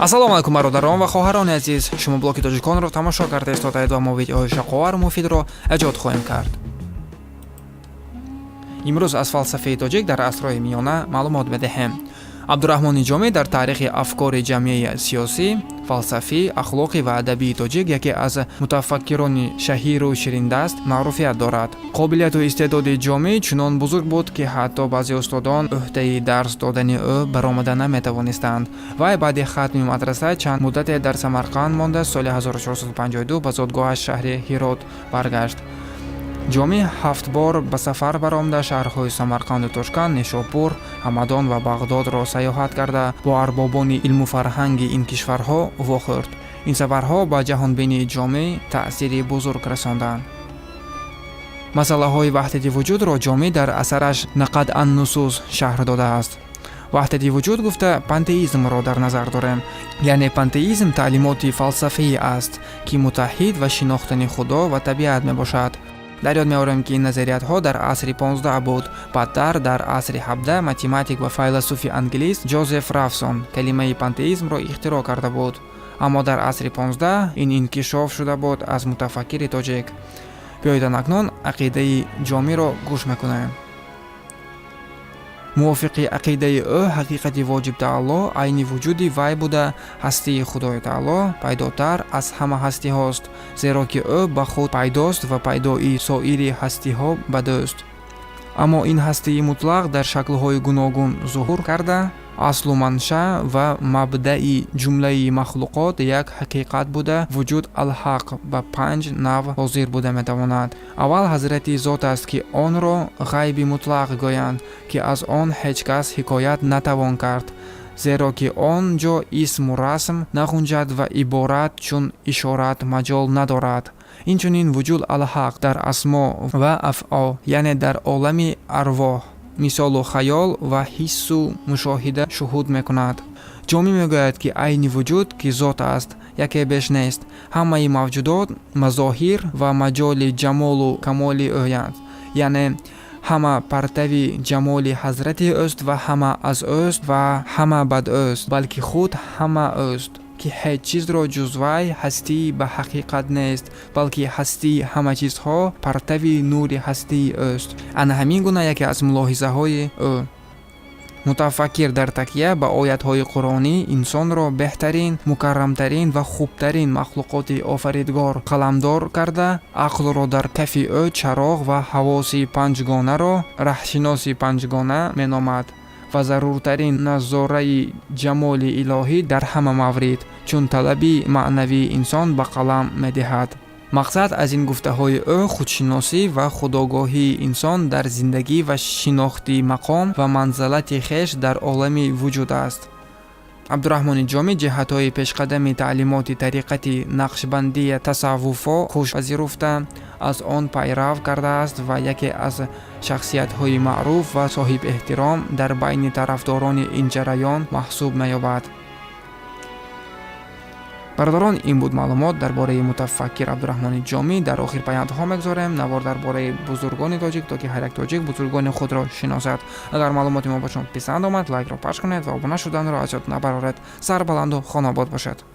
Ассалому алайкум, бародарон ва хоҳарони азиз! Шумо блоги тоҷиконро тамошо карда истодаед ва мо видеоҳои шавқовару муфидро эҷод хоҳем кард. Имрӯз аз фалсафаи тоҷик дар асрҳои миёна маълумот медиҳем. Абдураҳмони Ҷомӣ дар таърихи афкори ҷамъияи сиёсӣ, фалсафӣ, ахлоқӣ ва адабии тоҷик яке аз мутафаккирони шаҳиру шириндаст маъруфият дорад. Қобилияту истеъдоди Ҷомӣ чунон бузург буд, ки ҳатто баъзе устодон ӯҳдаи дарс додани ӯ баромада наметавонистанд. Вай баъди хатми мадраса чанд муддате дар Самарқанд монда, соли 1452 ба зодгоҳаш, шаҳри Ҳирот, баргашт. Ҷомӣ ҳафт бор ба сафар баромада, шаҳрҳои Самарқанду Тошканд, Нишопур, Ҳамадон ва Бағдодро сайёҳат карда, бо арбобони илму фарҳанги ин кишварҳо вохӯрд. Ин сафарҳо ба ҷаҳонбинии Ҷомӣ таъсири бузург расонданд. Масъалаҳои ваҳдати вуҷудро Ҷомӣ дар асараш Нақд ан-нусус шарҳ додааст. Ваҳдати вуҷуд гуфта, пантеизмро дар назар дорем, яъне пантеизм таълимоти фалсафӣ аст, ки муттаҳид ва шинохтани Худо ва табиат мебошад. Дар ёд меорем, ки ин назариятҳо дар асри 15 буд. Баъдтар, дар асри 17, математик ва файласуфи англис Ҷозеф Равсон калимаи пантеизмро ихтироъ карда буд, аммо дар асри 15 ин инкишоф шуда буд аз мутафаккири тоҷик. Биёед, акнун ақидаи Ҷомиро гӯш мекунем. Мувофиқи ақидаи ӯ, ҳақиқати воҷиб таоло айни вуҷуди вай буда, ҳастии Худои таоло пайдотар аз ҳама ҳастиҳост, зеро ки ӯ ба худ пайдост ва пайдоии соири ҳастиҳо бадӯст. Аммо ин ҳастии мутлақ дар шаклҳои гуногун зуҳур карда, аслу манша ва мабдаи ҷумлаи махлуқот як ҳақиқат буда, вуҷуд алҳақ ба панҷ навъ ҳозир буда метавонад. Аввал, ҳазрати зот аст, ки онро ғайби мутлақ гӯянд, ки аз он ҳеҷ кас ҳикоят натавон кард, зеро ки он ҷо исму расм нағунҷад ва иборат чун ишорат маҷол надорад. Инчунин, вуҷуд алҳақ дар асмо ва афъол, яъне дар олами арвоҳ, мисолу хаёл ва ҳиссу мушоҳида шуҳуд мекунад. Ҷомӣ мегӯяд, ки айни вуҷуд, ки зот аст, яке беш нест. Ҳамаи мавҷудот мазоҳир ва маҷоли ҷамолу камоли ӯянд, яъне ҳама партави ҷамоли ҳазрати ӯст ва ҳама аз ӯст ва ҳама бад ӯст, балки худ ҳама ӯст, ки ҳеҷ чизро ҷуз вай ҳастии ба ҳақиқат нест, балки ҳастии ҳама чизҳо партави нури ҳастии ӯст. Ана ҳамин гуна яке аз мулоҳизаҳои ӯ. Мутафаккир дар такя ба оятҳои қуръонӣ инсонро беҳтарин, мукаррамтарин ва хубтарин махлуқоти Офаридгор қаламдор карда, ақлро дар кафи ӯ чароғ ва ҳавоси панҷгонаро раҳшиноси панҷгона меномад ва заруртарин назораи ҷамоли илоҳӣ дар ҳама маврид чун талаби маънавии инсон ба қалам медиҳад. Мақсад аз ин гуфтаҳои ӯ худшиносӣ ва худогоҳии инсон дар зиндагӣ ва шинохти мақом ва манзалати хеш дар олами вуҷуд аст. Абдураҳмони Ҷомӣ ҷиҳатҳои пешқадами таълимоти тариқати нақшбандия тасаввуфо хуш пазируфта, аз он пайрав кардааст ва яке аз шахсиятҳои маъруф ва соҳибэҳтиром дар байни тарафдорони ин ҷараён маҳсуб меёбад. Бародарон, ин буд маълумот дар бораи мутафаккир Абдураҳмони Ҷомӣ. Дар охир паёндҳо мегузорем навор дар бораи бузургони тоҷик, то ки ҳар як тоҷик бузургони худро шиносад. Агар маълумоти мо ба шумо писанд омад, лайкро пахш кунед ва обуна шуданро аз ёд набароред. Сарбаланду хонобод бошед.